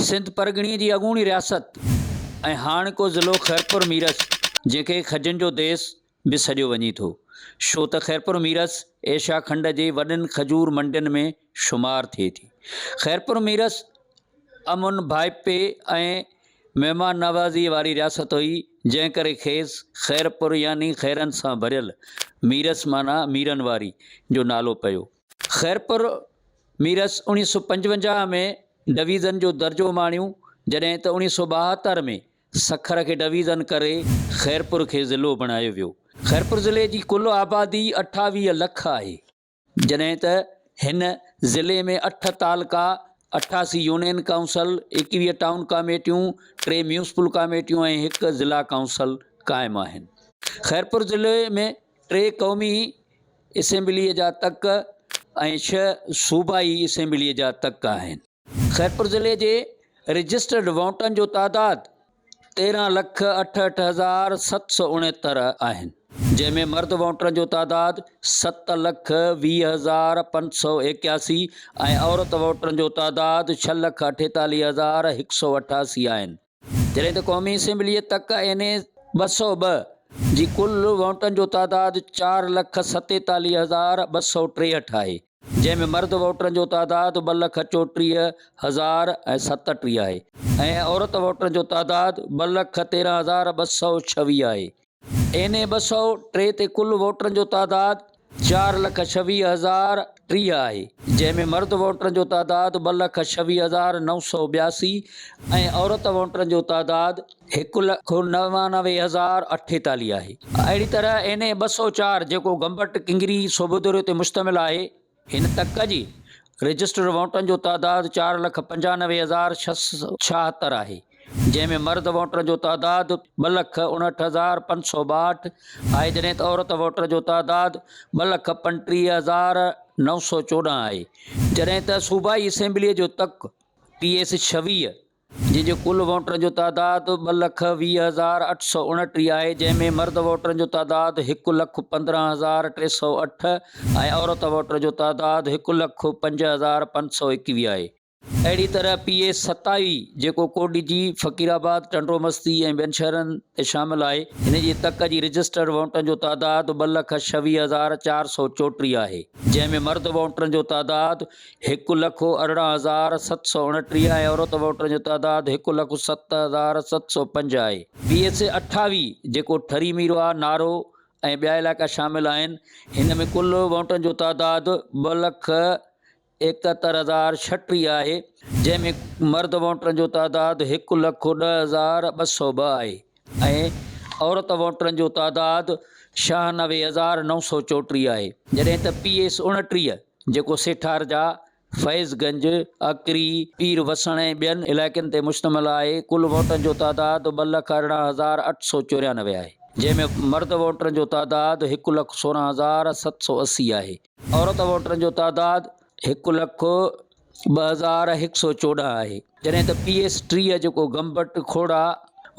سنڌ پرڳڻي جي اڳوڻي رياست ۽ هاڻوڪو ضلعو خيرپور ميرس جنهن کي کجين جو ديس به سڏيو وڃي ٿو، ڇو ته خيرپور ميرس ايشيا کنڊ جي وڏين کجور منڊين ۾ شمار ٿئي ٿي. خيرپور ميرس امن، ڀائپي ۽ مهمان نوازيء واري رياست هئي، جنهن ڪري کيس خيرپور يعني خيرن سان ڀريل، ميرس معنيٰ ميرن واري، جو نالو پيو. خيرپور ميرس 1955 ۾ ڊويزن جو درجو ماڻيو، جڏهن ته 1972 ۾ سکر کي ڊويزن ڪري خيرپور کي ضلعو بڻايو ويو. خيرپور ضلعي جي ڪل آبادي 28 لک آهي. جڏهن ته هن ضلعي ۾ اٺ تعلقا، 88 يونين ڪائونسل، 21 ٽائون ڪاميٽيون، ٽي ميونسپل ڪاميٽيون ۽ هڪ ضلع ڪائونسل قائم آهن. خيرپور ضلعي ۾ ٽي قومي اسيمبليء جا تڪ ۽ ڇهه صوبائي اسيمبليء جا تڪ آهن. خيرپور ضلعي جي رجسٽرڊ ووٽن جو تعداد 13 لک اٺهٺ هزار 769 آهن، جنهن ۾ مرد ووٽرن جو تعداد ست لک 20 هزار 581 ۽ عورت ووٽرن جو تعداد ڇهه لک 48 هزار 188 آهن. جڏهن ته قومي اسيمبليء تڪ اين اي 202 جي ڪل ووٽن جو تعداد چار لک 47 هزار 263 آهي. جنهن ۾ مرد ووٽرن جو تعداد ٻه لک 34 هزار ۽ 37 آهي ۽ عورت ووٽرن جو تعداد ٻه لک 13 هزار 226 آهي. اين اي 203 تي ڪل ووٽرن جو تعداد چار لک 26 هزار 30 آهي، جنهن ۾ مرد ووٽرن جو تعداد ٻه لک 26 هزار 982 ۽ عورت ووٽرن جو تعداد هڪ لک 99 هزار 48 آهي. اهڙي طرح اين اي 204 جيڪو گمبٽ، ڪنگري، صوڀوديرو تي مشتمل آهي، هن تڪ جي رجسٽرڊ ووٽن جو تعداد چار لک 95 هزار 676 آهي، جنهن ۾ مرد ووٽرن جو تعداد ٻه لک 59 هزار 562 آهي، جڏهن ته عورت ووٽر جو تعداد ٻه لک 35 هزار 914 آهي، جڏهن ته صوبائي اسيمبليء جو تڪ پي ايس 26 جنهن جي ڪل ووٽرن جو تعداد ٻه لک 20 هزار 829 آهي، جنهن ۾ مرد ووٽرن جو تعداد هڪ لک 15 هزار 308 ۽ عورت ووٽر جو تعداد هڪ لک 5 هزار 521 آهي. اهڙي طرح پي ايس 27 جيڪو ڪوٽڏيجي، فقير آباد، ٽنڊو مستي ۽ ٻين شهرن تي شامل آهي، هن جي تڪ جي رجسٽرڊ ووٽن جو تعداد ٻه لک 26 هزار 434 آهي، جنهن ۾ مرد ووٽرن جو تعداد هڪ لک 18 هزار 729 ۽ عورت ووٽرن جو تعداد هڪ لک ست هزار 705 آهي. پي ايس اي 28 جيڪو ٺري ميرواهه، نارو ۽ ٻيا علائقا شامل آهن، هن ۾ ڪل ووٽن جو تعداد ٻه لک 71 هزار 36 آهي، جنهن ۾ مرد ووٽرن جو تعداد هڪ لک ڏهه هزار 202 آهي ۽ عورت ووٽرن جو تعداد 96 هزار 934 آهي، جڏهن ته پي ايس 29 جيڪو سيٺارجا، فيض گنج، اڪري، پير وسڻ ۽ ٻين علائقن تي مشتمل آهي، ڪل ووٽن جو تعداد ٻه لک 18 هزار 894 آهي، جنهن ۾ مرد ووٽرن جو تعداد هڪ لک 16 هزار 780 آهي. عورت ووٽرن جو تعداد هڪ لک 2114 آهي، جڏهن ته پي ايس 30 جيڪو گمبٽ، کوڙا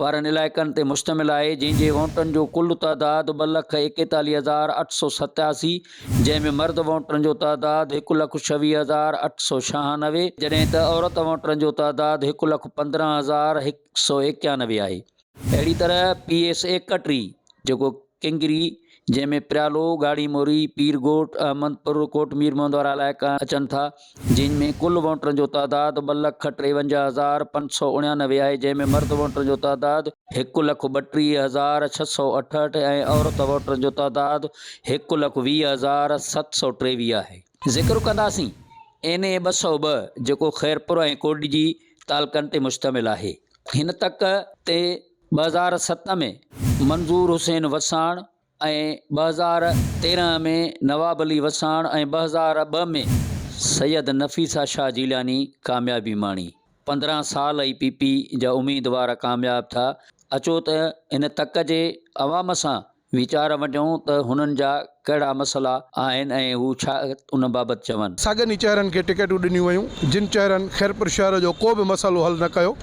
وارن علائقن تي مشتمل آهي، جنهن جي ووٽن جو ڪل تعداد ٻه لک 41 هزار 887، جنهن ۾ مرد ووٽرن جو تعداد هڪ لک 26 هزار 896، جڏهن ته عورت ووٽرن جو تعداد هڪ لک 15 هزار 191 آهي. اهڙي طرح پي ايس 31 جيڪو ڪنگري، جنهن ۾ پريالو، ڳاڙهي موري، پير ڳوٺ، احمد پور، ڪوٽ مير محمد وارا علائقا اچن ٿا، جن ۾ ڪل ووٽرن جو تعداد ٻه لک 53 هزار 589 آهي، جنهن ۾ مرد ووٽرن جو تعداد هڪ لک 32 هزار 668 ۽ عورت ووٽرن جو تعداد هڪ لک 20 هزار 723 آهي. ذڪر ڪنداسين اين اي 202 جيڪو خيرپور ۽ ڪوٽڏجي تعلقن تي مشتمل آهي. هن تڪ تي 2007 ۾ منظور حسين وساڻ ۽ 2013 ۾ نواب علي وساڻ ۽ 2002 ۾ سيد نفيسه شاهه جيلاني ڪاميابي ماڻي. 15 سال ئي پي پي جا اميدوار ڪامياب ٿيا. اچو ته هن تڪ جي عوام سان ويچار ونڊيون ته هنن جا ڪهڙا مسئلا آهن ۽ هو ڇا ان بابت چون. ساڳين ئي چهرن کي ٽڪيٽون ڏنيون ويون، جن چهرن خيرپور شهر جو ڪو به مسئلو حل نه ڪيو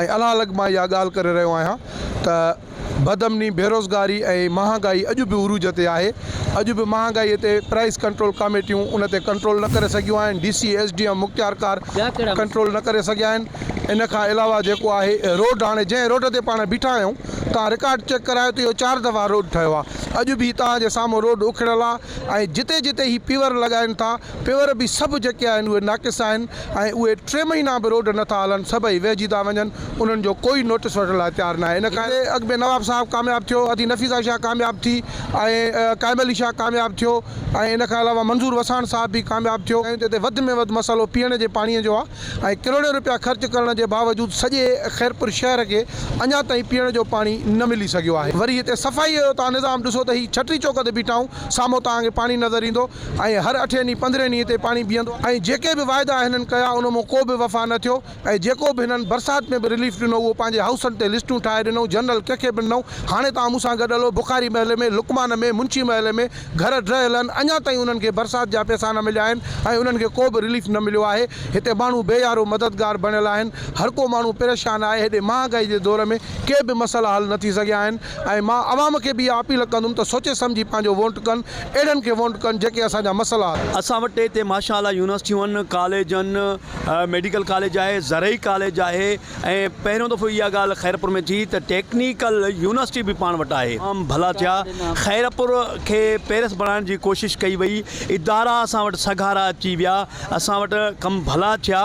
۽ الله لڳ مان اها ڳالهه ڪري رهيو آهيان ته بدامني، بيروزگاري ۽ مهانگائي اڄ به عروج تي آهي، اڄ به مهانگائي تي پرائس ڪنٽرول ڪاميٽيون ان تي ڪنٽرول نه ڪري سگهيون آهن، D C, S D M, مختيارڪار ٻيا ڪهڙا مسئلا؟ ڪنٽرول نه ڪري سگهيا آهن. ان کان علاوه جيڪو آهي روڊ هاڻي جنهن روڊ تي پاڻ بيٺا آهيون توهان رڪارڊ چيڪ ڪرايو ته اهو چار دفعا روڊ ٺهيو آهي اڄ به توهان جي سامهون روڊ اکڙيل آهي ۽ جتي جتي هي پيور لڳائن ٿا پيور به سڀ جيڪي آهن اهي ناقص آهن ۽ اهي ٽي مهينا به روڊ نٿا هلن سڀئي ويهجي ٿا وڃن انهن جو ڪوئي نوٽس وٺڻ لاء تيار ناهي ان کان اڳ ۾ نواب صاحب ڪامياب ٿيو ادي نفيسه شاهه ڪامياب ٿي ۽ قائم علي شاهه ڪامياب ٿيو ۽ ان کان علاوه منظور وساڻ صاحب به ڪامياب ٿيو ۽ اتي وڌ ۾ وڌ مسئلو پيئڻ جي پاڻي جو آهي ۽ ڪروڙين روپيا خرچ ڪرڻ جي باوجود سڄي خيرپور شهر کي اڃا تائين پيئڻ جو پاڻي نه ملي سگهيو آهي. وري هتي صفائيء جو توهان نظام ڏسو ته هي ڇٽي چوڪ تي بيٺا آهيون سامهون توهان کي پاڻي نظر ايندو ۽ هر اٺين ڏينهن پندرهين ڏينهن هتي پاڻي بيهندو ۽ جيڪي به واعدا هنن ڪيا ان مان ڪو به وفا نه ٿيو ۽ جيڪو به هنن برسات ۾ به رليف ڏنو اهو پنهنجي هائوسن تي لسٽون ٺاهي ڏنئون جنرل ڪنهن کي به ڏنئون هاڻي توهان مون سان گڏ هلو بخاري محلي ۾ لقمان ۾ منشي محلي ۾ گهر ڊهيل آهن، اڃا تائين انهن کي برسات جا پئسا نه مليا آهن ۽ انهن کي ڪو به رليف نه مليو آهي، هتي ماڻهو بي يارو مددگار بڻيل آهن، هر ڪو ماڻهو پريشان آهي، هيڏي مهانگائي جي دور ۾ ڪي به مسئلا حل نه ٿي سگهيا آهن ۽ مان عوام کي به اها اپيل ڪندم ته سوچي سمجهي پنهنجو وونٽ ڪن، اهڙن کي وونٽ ڪن جيڪي اسان جا مسئلا حل. اسان وٽ هتي ماشاء الله يونيورسٽيون آهن، ڪاليج آهن، ميڊيڪل ڪاليج آهي، زرعي ڪاليج آهي، ۽ پهريون دفعو اها ڳالهه خيرپور ۾ ٿي ته ٽيڪنيڪل يونيورسٽي به پاڻ وٽ آهي. عام ڀلا ٿيا. خيرپور کي پيرس بڻائڻ جي ڪوشش ڪئي وئي. ادارا اسان وٽ سگهارا اچي ويا. اسان وٽ ڪم ڀلا ٿيا.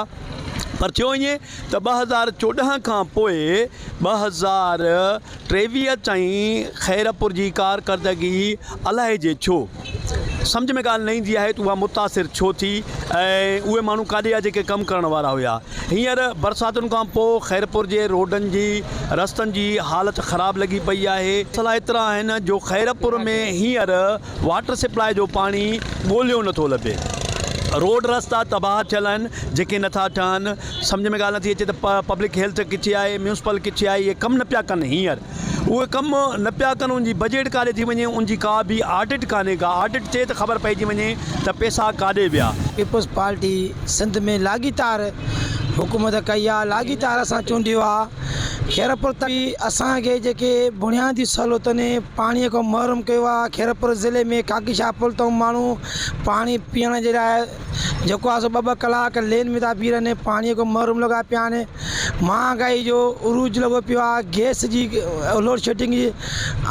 پر ٿيو ائين ته 2014 کان پوء 2023 تائين خيرپور جي ڪارڪردگي الائجي ڇو سمجهه ۾ ڳالهه نه ايندي آهي ته اها متاثر ڇو ٿي ۽ اهي ماڻهو ڪاڏي ويا جيڪي ڪم ڪرڻ وارا هيا. هينئر برساتن کان پوء خيرپور جي روڊن جي رستن جي حالت خراب لڳي پئي آهي. مسئلا ايترا آهن جو خيرپور ۾ هينئر واٽر سپلاء جو پاڻي ڳوليو نٿو لڀي. روڊ رستا تباهه ٿيل آهن جيڪي نٿا ٺهن. سمجهه ۾ ڳالهه نٿي اچي ته پبلڪ هيلٿ ڪٿي آهي ميونسپل ڪٿي آهي اهي ڪم نه پيا ڪن هينئر. اهي ڪم نه پيا ڪن ان جي بجيٽ ڪاڏي ٿي وڃي ان جي ڪا به آڊٽ ڪانهي ڪا آڊٽ ٿئي ته خبر پئجي وڃي ته پئسا ڪاڏي ويا. پيپلز پارٽي سنڌ ۾ لاڳيتار حڪومت ڪئي آ لاڳيتار اسان چونڊيو آ خيرپور تڪ اسان کي جيڪي بنيادي سهولتن پاڻي کان محروم ڪيو آ خيرپور ضلعي ۾ ڪاڪي شاهه پل تائون ماڻهو پاڻي پيئڻ جي لاء جيڪو آ سو ٻه ٻه ڪلاڪ لين ۾ ٿا بيهي رهن پاڻي کان محروم لڳا پيا آهن مهانگائي جو عروج لڳو پيو آهي گئس جي لوڊ شيڊنگ جي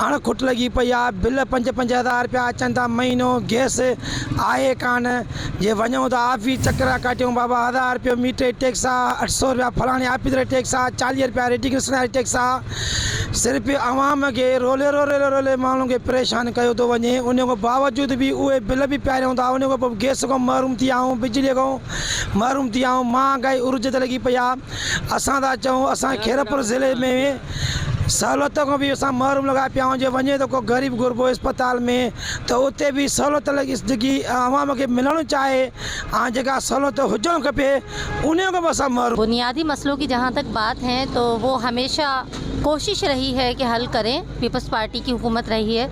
اڻ کٽ لڳي پئي آهي بل پنج پنج هزار رپيا اچن ٿا مهينو گئس آهي ڪانه جي وڃون ته آفيس چڪرا ڪاٽيون بابا هزار رپيو ميٽر جي ٽيڪس آهي 800 رپيا فلاڻي آفيسر جي ٽيڪس آهي 40 رپيا ريڊيگنس واري ٽيڪس آهي صرف عوام کي رولي رولي رولي ماڻهن کي پريشان ڪيو ٿو وڃي ان کان باوجود به اهي بل به پياريون ٿا ان کان پوء گئس کان محروم ٿي ويا آهيون بجلي کان محروم ٿي ويا آهيون، مهانگائي عروج تي لڳي پئي آهي، اسان ٿا چئون اسان خيرپور ضلعي ۾ سهولت کان به اسان محروم لڳا پيا آهيون، جي وڃي ٿو ڪو غريب غربو اسپتال ۾ ته اتي به سهولت لڳي جيڪي عوام کي ملڻ چاهي ۽ جيڪا سهولت هجڻ کپي انهي کان به اسان محروم. بنيادي مسئلو ڪي جهان تڪ بات هي تو وو هميشه ڪوشش رهي هي ڪي حل ڪرين پيپلز پارٽي ڪي حڪومت رهي هي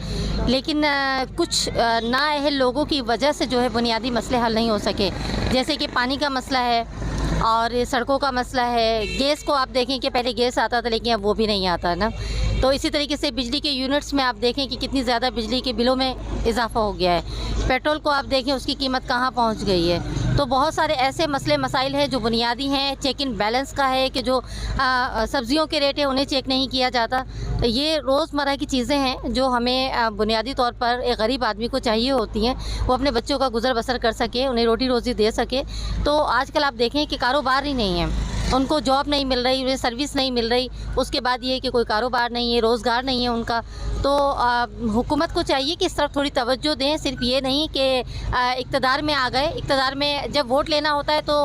ليڪن ڪجھ نا اهل لوگو ڪي وجه سي جو هي بنيادي مسئلي حل نهين هو سڪي جيسي ڪي پاني ڪا مسئله هي اور سڙڪو ڪا مسئله هي گيس ڪو آپ ديکين ڪي پهلي گيس آتا ٿا ليڪن اب وو بهي نهين آتا نا تو اسي طريقي سي بجلي ڪي يونٽس مين آپ ديکين ڪي ڪتني زياده بجلي ڪي بلو مين اضافه هو گيا هي پيٽرول ڪو آپ ديکين اس ڪي قيمت ڪهان پهنچ گئي هي تو بهت ساري ايسي مسئلي مسائل هي جو بنيادي هين چيڪ ان بيلنس ڪا هي ڪي جو سبزيون ڪي ريٽ هي انهي چيڪ نهين ڪيا جاتا ये रोज़मर्रा की चीज़ें हैं जो हमें बुनियादी तौर पर एक गरीब आदमी को चाहिए होती हैं, वो अपने बच्चों का गुज़र बसर कर सके, उन्हें रोटी रोज़ी दे सके। तो आजकल आप देखें कि कारोबार ही नहीं है, उनको जॉब नहीं मिल रही, उन्हें सर्विस नहीं मिल रही, उसके बाद ये है कि कोई कारोबार नहीं है, रोज़गार नहीं है उनका। तो हुकूमत को चाहिए कि इस तरफ थोड़ी तवज्जो दें, सिर्फ ये नहीं कि इक़्तिदार में आ गए, इक़्तिदार में जब वोट लेना होता है तो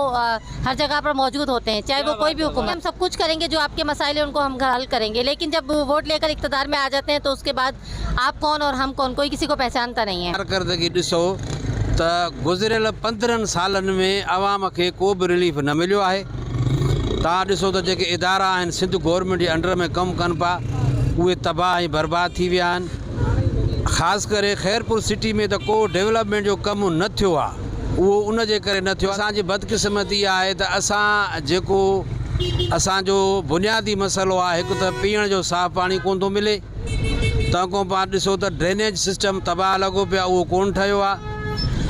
हर जगह पर मौजूद होते हैं, चाहे वो कोई भी हुकूमत। हम सब कुछ करेंगे, जो आपके मसाइल हैं उनको हम हल करेंगे, लेकिन जब वोट लेकर इक़्तिदार में आ जाते हैं तो उसके बाद आप कौन और हम कौन, कोई किसी को पहचानता नहीं है। कारकर्दगी ॾिसो त गुज़िरियल 15 सालनि में अवाम खे को बि रिलीफ न मिलियो आहे। तव्हां ॾिसो त जेके इदारा आहिनि सिंध गवर्नमेंट जे अंडर में कमु कनि पिया उहे तबाह ऐं बर्बाद थी विया आहिनि। ख़ासि करे ख़ैरपुर सिटी में त को डेवलपमेंट जो कमु न थियो आहे, उहो उन जे करे न थियो। असांजी बदकिस्मती आहे त असां जेको असांजो बुनियादी मसइलो आहे, हिकु त पीअण जो साफ़ पाणी कोन थो मिले, तंहिं खां पोइ ॾिसो त ड्रेनेज सिस्टम तबाह लॻो पियो आहे, उहो कोन ठहियो आहे।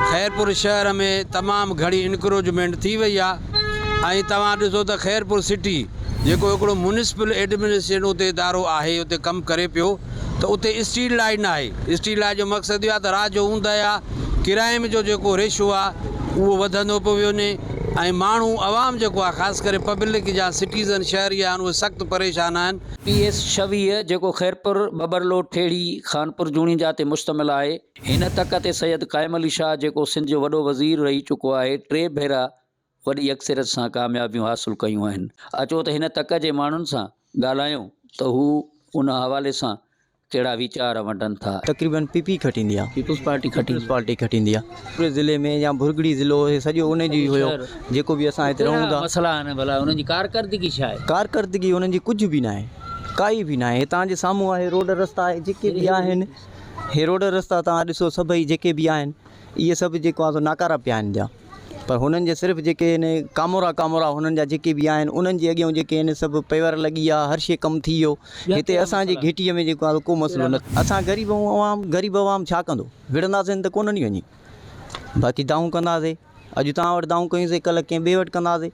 ख़ैरपुर शहर में तमामु घणी इनक्रोचमेंट थी वई आहे। ۽ توهان ڏسو ته خيرپور سٽي جيڪو هڪڙو ميونسپل ايڊمنسٽريشن اتي ادارو آهي اتي ڪم ڪري پيو ته اتي اسٽريٽ لائيٽ ناهي اسٽريٽ لائيٽ جو مقصد اهو آهي ته رات جو اوندهه آهي ڪرائيم جو جيڪو ريشو آهي اهو وڌندو پيو وڃي ۽ ماڻهو عوام جيڪو آهي خاص ڪري پبلڪ جا سٽيزن شهري آهن اهي سخت پريشان آهن. پي ايس 26 جيڪو خيرپور، ٻٻرلو، ٺيڙهي، خانپور جوڻيجا تي مشتمل آهي. هن تڪ تي سيد قائم علي شاهه جيڪو سنڌ جو وڏو وزير رهي چڪو آهي ٽي ڀيرا وڏي اڪثريت سان ڪاميابيون حاصل ڪيون آهن. اچو ته هن تڪ جي ماڻهن سان ڳالهايون ته هو ان حوالي سان ڪهڙا ويچار ونڊن ٿا. تقريبن پي پي کٽيندي آ. پيپلز پارٽي کٽيندي. پيپلز پارٽي کٽيندي آ. پوري ضلعي ۾ يا ڀرڳڙي ضلعو هي سڄو ان جو ئي هيو جيڪو به اسان هتي رهون ٿا. ڪهڙا مسئلا آهن ڀلا انهن جي ڪارڪردگي ڇا آهي؟ ڪارڪردگي انهن جي ڪجهه به ناهي ڪائي به ناهي هتان جي سامهون آهي روڊ رستا آهي جيڪي به آهن هي روڊ رستا توهان ڏسو سڀئي جيڪي به آهن اهي سڀ جيڪو آ سو ناڪارا پيا آهن جا. پر هنن جي صرف جيڪي هن ڪامورا ڪامورا هنن جا جيڪي به آهن انهن جي اڳيان جيڪي هن سڀ پيور لڳي ويا هر شي ڪم ٿي ويو هتي اسان جي گهٽي ۾ جيڪو آهي ڪو مسئلو نه اسان غريب آهيون عوام غريب عوام ڇا ڪندو وڙهنداسين ته ڪونه ني وڃي باقي دانهون ڪنداسين اڄ توهان وٽ دانهون ڪيونسين ڪلهه ڪنهن ٻئي وٽ ڪنداسين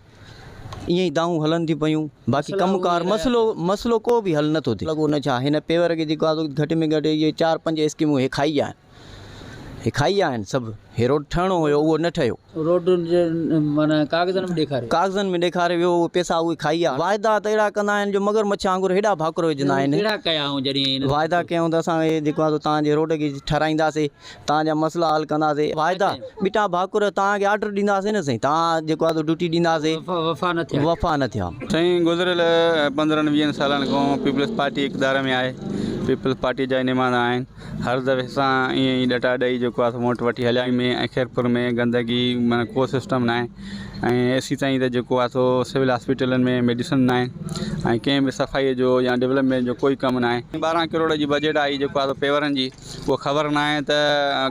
ائين ئي دانهون هلن ٿيون پيون باقي ڪم ڪار مسئلو مسئلو ڪو به حل نٿو ٿئي لڳو نه ڇا هن پيور کي جيڪو آهي گهٽ ۾ گهٽ اهي چار پنج اسڪيمون هي کائي ويا آهن هي کائي ويا آهن سڀ. هي روڊ ٺهڻو هيو اهو نه ٺهيو. روڊ جي معنيٰ ڪاغذن ۾ ڏيکاري. ڪاغذن ۾ ڏيکاري ويو اهي پئسا اهي کائي ويا. واعدا ته اهڙا ڪندا آهن جو مگر مڇ وانگر هيڏا ڀاڪر وجهندا آهن. ڪهڙا ڪيا هئون جڏهن هن. واعدا ڪيائون ته اسان هي جيڪو آهي سو توهان جي روڊ کي ٺهرائينداسين توهان جا مسئلا حل ڪنداسين. واعدا ٻٽا ڀاڪر توهان کي آرڊر ڏينداسين نه سائين توهان جيڪو آهي سو ڊيوٽي ڏينداسين. وفا نه ٿيا. وفا نه ٿيا. سائين گذريل پندرهن ويهن سالن کان پيپلز پارٽي اقتدار ۾ آهي پيپلز پارٽي جا ئي نمائندا آهن. هر دفعي سان ائين ئي ڏٽا ڏئي جيڪو آهي سو ووٽ وٺي هليا ۾ ۽ خيرپور ۾ گندگي معنيٰ ڪو سسٽم ناهي ۽ ايسي تائين ته جيڪو آهي سو سول هاسپيٽلن ۾ ميڊيسن ناهي ۽ ڪنهن به صفائي جو يا ڊولپمينٽ جو ڪوئي ڪم ناهي. 12 ڪروڙ جي بجيٽ آئي جيڪو آهي سو پيورن جي اها خبر ناهي ته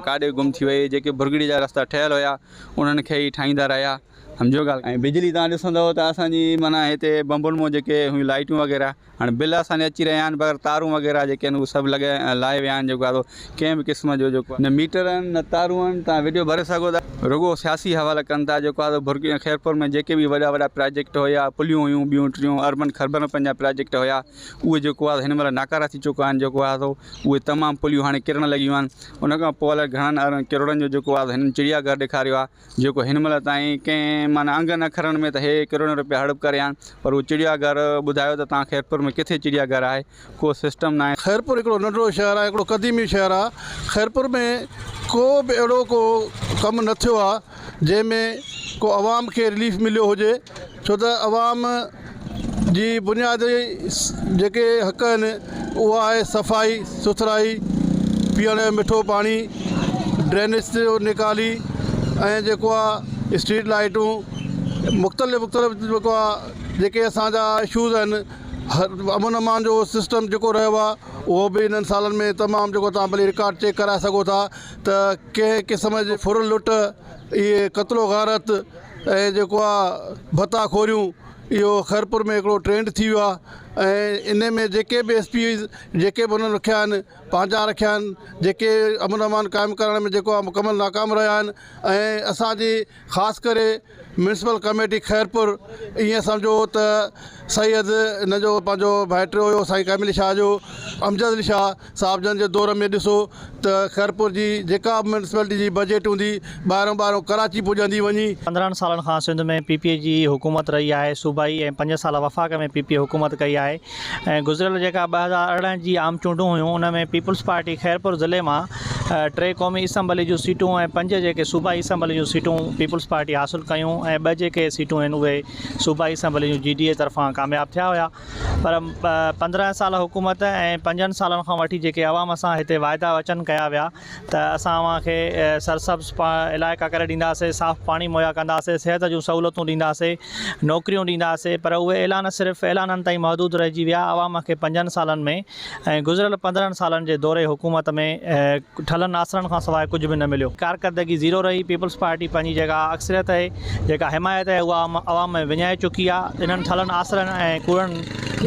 ڪاڏي گم ٿي وئي جيڪي ڀرڳڙي جا رستا ٺهيل هيا انهن کي ئي ٺاهيندا رهيا سمجهو ڳالهه ۽ بجلي تان ڏسندو ته اسان جي معنيٰ هتي بمبن مان جيڪي هيون لائيٽون وغيره هاڻي بل اسان جا اچي رهيا آهن پر تارون وغيره جيڪي آهن اهي سڀ لڳائي لاهي ويا آهن جيڪو آهي سو ڪنهن به قسم جو جيڪو نه ميٽر آهن نه تارون آهن تان وڊيو ڀري سگهو ٿا رڳو سياسي حوالا ڪن ٿا جيڪو آهي سو ڀرڳي خيرپور ۾ جيڪي به وڏا وڏا پراجيڪٽ هيا پليون هيون ٻيون ٽيون اربن کربن روپين جا پراجيڪٽ هيا اهي جيڪو آهي هن مهل ناڪارا ٿي چڪا آهن جيڪو آهي سو اهي تمام پليون هاڻي ڪرڻ لڳيون آهن ان کان پوء الائي گهڻن ڪروڙن جو جيڪو آهي هنن چڙيا گهر ڏيکاريو آهي جيڪو هن مهل تائين ڪنهن معنيٰ انگن اکرن ۾ ته هي ڪروڙين روپيا هڙپ ڪري آيا آهن پر اهو چڙيا گهر ٻڌايو ته توهان خيرپور ۾ ڪٿي چڙيا گهر آهي ڪو سسٽم ناهي. خيرپور هڪڙو ننڍڙو شهر آهي هڪڙو قديمي شهر آهي خيرپور ۾ ڪو به اهڙو ڪو ڪم نه ٿيو آهي جنهن ۾ ڪو عوام کي رليف مليو هجي ڇو ته عوام جي بنيادي جيڪي حق آهن اهو آهي صفائي سٿرائي پيئڻ جو مٺو پاڻي ڊرينيج جو نيڪالي ۽ جيڪو آهي اسٽريٽ لائيٽون مختلف مختلف جيڪو آهي جيڪي اسانجا اشوز آهن هر امن امان جو سسٽم جيڪو رهيو آهي اهو به انهن سالن ۾ تمام جيڪو توهان ڀلي رڪارڊ چيڪ ڪرائي سگهو ٿا ته ڪنهن قسم جي ڦر لٽ اهي قتل و غارت ۽ جيڪو آ ڀتا خوريون اهو خيرپور ۾ هڪڙو ٽرينڊ ٿي ويو آ ۽ ان ۾ جيڪي به ايس پيز جيڪي به انهن رکيا آهن پنهنجا رکيا آهن جيڪي امن امان قائم ڪرڻ ۾ جيڪو آ مڪمل ناڪام رهيا آهن ۽ اسانجي خاص ڪري ميونسپل ڪميٽي خيرپور ائين سمجهو ته سيد ان جو پنهنجو ڀائٽيو هيو سائين ڪامل شاهه جو امجد علي شاهه صاحب جن جي دور ۾ ڏسو ته خيرپور جي جيڪا به ميونسپالٽي جي بجيٽ هوندي ٻاهران ٻاهران ڪراچي پڄندي وڃي. 15 سالن کان سنڌ ۾ پي پي جي حڪومت رهي آهي صوبائي ۽ پنج سال وفاق ۾ پي پي حڪومت ڪئي آهي ۽ گذريل جيڪا 2018 جي عام چونڊون هيون ان ۾ پيپلز پارٽي خيرپور ضلعي مان ٽي قومي اسيمبلي جون سيٽون ۽ پنج جيڪي صوبائي اسيمبلي جون سيٽون پيپلز پارٽي حاصل ڪيون ۽ ٻه جيڪي سيٽون آهن اهي صوبائي اسيمبلي جون جي ڊي اي طرفان ڪامياب ٿيا هيا پر 15 سال حڪومت ۽ پنجن سالن کان وٺي جيڪي عوام سان هتي واعدا وچن ڪيا ويا ته اسان اوهان کي سرسبز علائقا ڪري ڏينداسين، صاف پاڻي مهيا ڪنداسين، صحت جون سهولتون ڏينداسين، نوڪريون ڏينداسين پر اهي اعلان صرف اعلانن تائين محدود رهجي ويا، عوام کي پنجن سالن ۾ ۽ گذريل 15 سالن جي دور حڪومت ۾ ٺلهن آسرن کان سواء ڪجهه به نه مليو. ڪارڪردگي زيرو رهي، پيپلز پارٽي پنهنجي جيڪا اڪثريت اهي جيڪا حمايت اهي اها عوام ۾ وڃائي چڪي آهي، انهن ٺلهن آسرن ۽ ڪوڙن.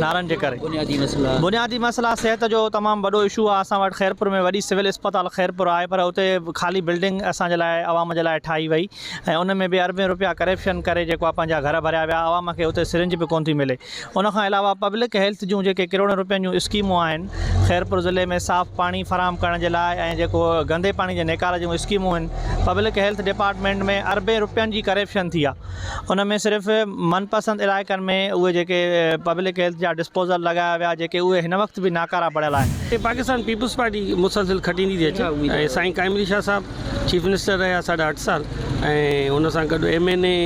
نعرن جي ڪري. بنيادي مسئلا. بنيادي مسئلا صحت جو تمام وڏو اشو آهي اسان وٽ خيرپور ۾ وڏي سول اسپتال خيرپور آهي پر اتي خالي بلڊنگ اسان جي لاء عوام جي لاء ٺاهي وئي ۽ ان ۾ به اربين روپيا ڪرپشن ڪري جيڪو آهي پنهنجا گهر ڀريا ويا عوام کي اتي سرنج به ڪونه ٿي ملي ان کان علاوه پبلڪ هيلٿ جون جيڪي ڪروڙين روپين جون اسڪيمون آهن خيرپور ضلعي ۾ صاف پاڻي فراهم ڪرڻ جي لاء ۽ جيڪو گندي پاڻي جي نيڪال جون اسڪيمون آهن پبلڪ هيلٿ ڊپارٽمينٽ ۾ اربين روپين جي ڪرپشن ٿي آهي ان ۾ صرف من پسند علائقن ۾ اهي جيڪي پبلڪ هيلٿ جا ڊسپوزل لڳايا ويا جيڪي اهي هن وقت به ناڪارا بڻيل آهن. پاڪستان پيپلز پارٽي مسلسل کٽيندي ٿي اچي ۽ سائين قائم علي شاهه صاحب چيف منسٽر رهيا ساڍا اٺ سال ۽ ان سان گڏ ايم اين اي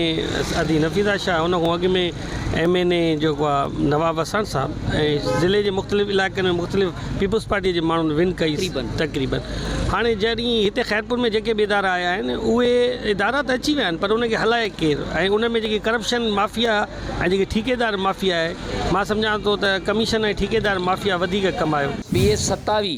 ادي نفيزه شاهه ان کان اڳ ۾ ايم اين اي جيڪو آهي نواب وساڻ صاحب ۽ ضلعي جي مختلف علائقن ۾ مختلف پيپلز پارٽي جي ماڻهن ون ڪئي تقريبن هاڻي جڏهن هتي خيرپور ۾ جيڪي به ادارا آيا آهن اهي ادارا ته اچي ويا آهن پر ان کي هلائي ڪير ۽ ان ۾ جيڪي ڪرپشن مافيا ۽ جيڪي ٺيڪيدار مافيا آهي مان سمجهان ٿو ته ڪميشن ۽ ٺيڪيدار مافيا وڌيڪ ڪمايو. پي ايس 27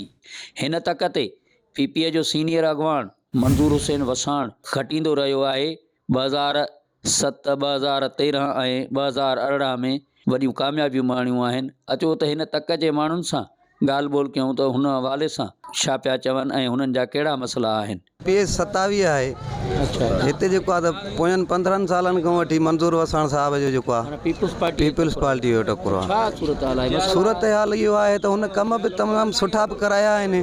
هن تڪ تي پي پي جو سينيئر اڳواڻ منظور حسين وساڻ کٽيندو رهيو آهي 2007، 2013 ۽ 2018 ۾ وڏيون ڪاميابيون ماڻيون آهن، اچو ته هن تڪ جي ماڻهن سان ڳالهه ٻولهه ڪيون ته هن حوالي سان ڇا پيا چون ۽ هنن جا ڪهڙا مسئلا آهن. پي ايس 27 آهي هتي جيڪو آهي ته پوين 15 سالن کان وٺي منظور وساڻ صاحب جو جيڪو آهي پيپلز پارٽي جو ٽڪرو آهي صورتحال اهو آهي ته هن ڪم به تمام سٺا به ڪرايا آهن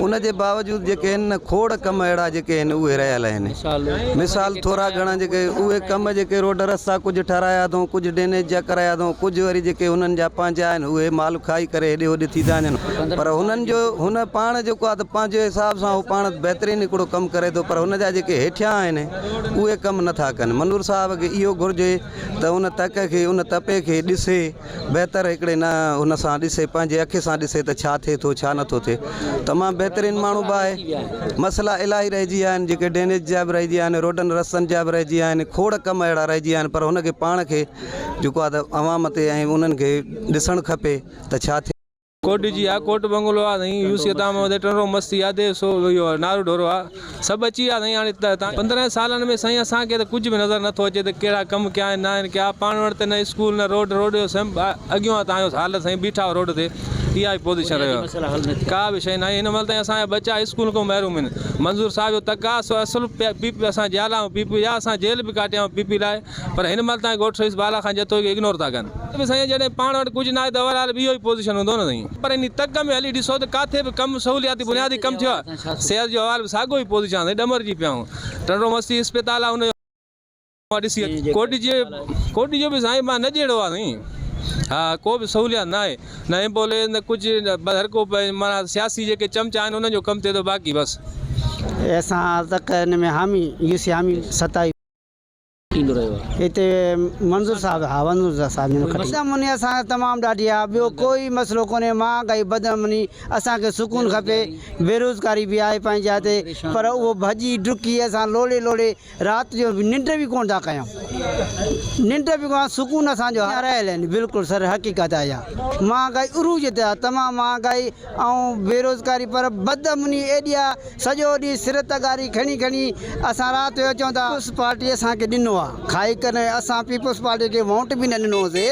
ان جي باوجود جيڪي آهن نه کوڙ ڪم اهڙا جيڪي آهن اهي رهيل آهن مثال ٿورا گهڻا جيڪي اهي ڪم جيڪي روڊ رستا ڪجهه ٺهرايا اٿئون ڪجهه ڊينيج جا ڪرايا اٿئون ڪجهه وري جيڪي هنن جا پنهنجا آهن اهي مال کائي ڪري هيڏي هوڏي ٿي ٿا وڃن پر هنن جو هن پاڻ جيڪو آهي ته پنهنجي حساب سان هو پاڻ بهترين هڪڙو ڪم ڪري ٿو پر هن جا جيڪي هيٺيان آهن اهي ڪم نٿا ڪن منور صاحب کي اهو گهرجي ته ان تڪ کي ان تپي کي ڏسي بهتر هڪڙي نه هن سان ڏسي پنهنجي اک سان ڏسي ته ڇا ٿئي ٿو ڇا نٿو ٿئي تمام بهترين ماڻهو به آهي مسئلا الاهي رهجي ويا آهن جيڪي ڊينيج جا به رهجي ويا آهن روڊن رستن جا به رهجي ويا آهن کوڙ ڪم اهڙا رهجي ويا آهن پر هن کي پاڻ کي جيڪو آهي ته عوام تي ۽ انهن کي ڏسڻ کپي ته ڇا ٿئي ڪوٽ جي آ ڪوٽ بنگلو آ سائين يو سي تان مٿي ٽنڊو مستي آ ديو سو اهو نارو ڍورو آ سڀ اچي ويا سائين هاڻي ته تان 15 سالن ۾ سائين اسان کي ته ڪجهه به نظر نٿو اچي ته ڪهڙا ڪم ڪيا آهن نه آهن ڪيا پاڻ وٽ ته نه اسڪول نه روڊ روڊ جو سم اڳيون آ تان جو حالت سائين بيٺا آهيو روڊ تي اها ئي پوزيشن رهيو آ ڪا به شيء ناهي هن مهل تائين اسان جا ٻچا اسڪول کان محروم آهن منظور صاحب جو تڪ آ سو اصل پي پي اسان جيالا آهيون پي پي جا اسان جيل به ڪاٽيا آهيون پي پي لاء پر هن مهل تائين ڳوٺ رئيس بالا خان جتوئي کي اگنور ٿا ڪن. به سائين جڏهن پاڻ وٽ ڪجهه ناهي ته اوور آل به اهو ئي پوزيشن هوندو نه سائين. پر انهي تڪ ۾ هلي ڏسو ته ڪاٿي به ڪم سهولياتي بنيادي ڪم ٿيو آهي. صحت جو حوالي به ساڳيو ئي پوزيشن آهي سائين ڏمرجي پيا آهيون. ٽنڊو مستي اسپتال آهي ان جو ڏسي اچ. ڪوٽ جي ڪوٽ جو به سائين مان نه جهڙو آهي سائين ها ڪو به سهوليات ناهي نه ايمبولينس نه ڪجهه بس هر ڪو معنيٰ سياسي جيڪي چمچا آهن انهن جو ڪم ٿئي ٿو باقي بس. اسان تڪ ان ۾ حامي يو سي حامي ستائي. ايندو رهيو آهي. هتي منظور صاحب ها منظور صاحب جن کٽي. بدامني اسان کي تمام ڏاڍي آ ٻيو ڪوئي مسئلو ڪونهي مهانگائي بدامني اسان کي سڪون کپي بيروزگاري به آهي پنهنجي جاء تي پر اهو ڀڄي ڊڪي اسان لوڙي لوڙي رات جو ننڊ به ڪونه ٿا ڪيون ننڊ به ڪونه سڪون اسان جو رهيل آهن بلڪل سر حقيقت آهي اها مهانگائي عروج تي آ تمام مهانگائي ۽ بيروزگاري پر بدامني ايڏي آ سڄو ڏينهن سر تغاري کڻي کڻي اسان رات جو اچون ٿا. پيپلز پارٽي اسان کي ڏنو آ کائي ڪري اسان پيپلز پارٽي کي ووٽ به نه ڏنو هوسي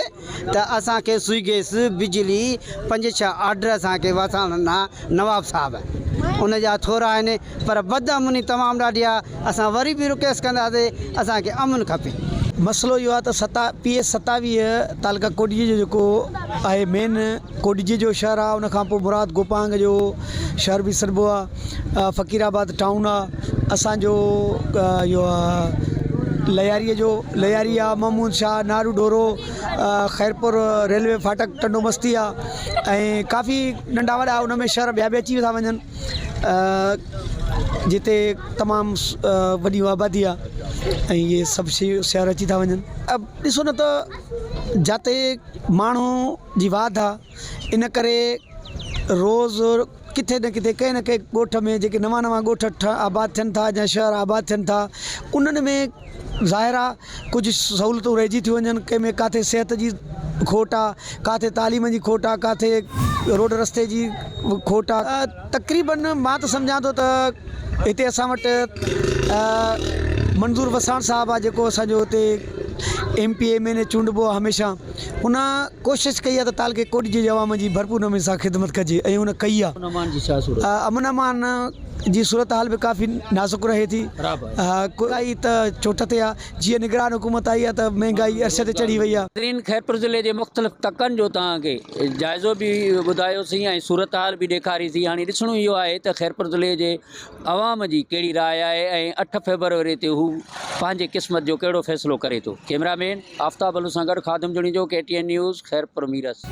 ته اسان کي سوئي گيس بجلي پنج ڇهه آرڊر اسان کي وساڻ ڏنا نواب صاحب ان جا ٿورا آهن پر بد امني تمام ڏاڍي آ اسان وري به رڪويسٽ ڪنداسي اسان کي امن کپي. مسئلو اهو آهي ته ستا پي ايس 27 تعلقه ڪوڏيجي جو جيڪو آهي مين ڪوڏيجي جو شهر آهي ان کان پوء مراد گوپانگ جو شهر به سڏبو آهي فقير آباد ٽائون آهي اسانجو اهو لياري جو لياري آهي محمود شاهه نارو ڍورو خيرپور ريلوي ڦاٽڪ ٽنڊو مستي آهي ۽ ڪافي ننڍا وڏا ان ۾ شهر ٻيا به اچي ٿا وڃن جتي تمام وڏي آبادي آهي ۽ اهي سڀ شهر اچي ٿا وڃن ڏسو نه ته جتي ماڻهو جي واڌ آ ان ڪري روز ڪٿي نه ڪٿي ڪنهن نه ڪنهن ڳوٺ ۾ جيڪي نوان نوان ڳوٺ آباد ٿين ٿا يا شهر آباد ٿين ٿا انهن ۾ ظاهر آ ڪجهه سهولتون رهجي ٿيون وڃن ڪنهن ۾ ڪاٿي صحت جي کوٽ آ ڪاٿي تعليم جي کوٽ آ ڪاٿي روڊ رستي جي کوٽ آ تقريبن مان ته سمجهان ٿو ته هتي اسان وٽ منظور وساڻ صاحب آ جيڪو اسانجو هتي M P M N A چونڊبو آهي هميشه ان ڪوشش ڪئي آهي ته تعلقي ڪوٽ جي عوام جي ڀرپور نموني سان خدمت ڪجي ۽ ان ڪئي آهي. امن امان جي ڇا صورت؟ امن امان جي صورتحال به ڪافي نازڪ رهي ٿي. خراب آهي. مهانگائي ته چوٽ تي آهي. جيئن نگران حڪومت آئي آهي ته مهنگائي عرش تي چڙهي وئي آهي. ناظرين خيرپور ضلعي جي مختلف تڪن جو توهان کي جائزو به ٻڌايوسين ۽ صورتحال به ڏيکاريسين هاڻي ڏسڻو اهو آهي ته خيرپور ضلعي جي عوام جي ڪهڙي راء آهي ۽ اٺ فيبروري تي هو پنهنجي قسمت جو ڪهڙو فيصلو ڪري ٿو. ڪئميرا مين آفتاب بلو سان گڏ Khadim Junejo K T N news Khairpur Mirs.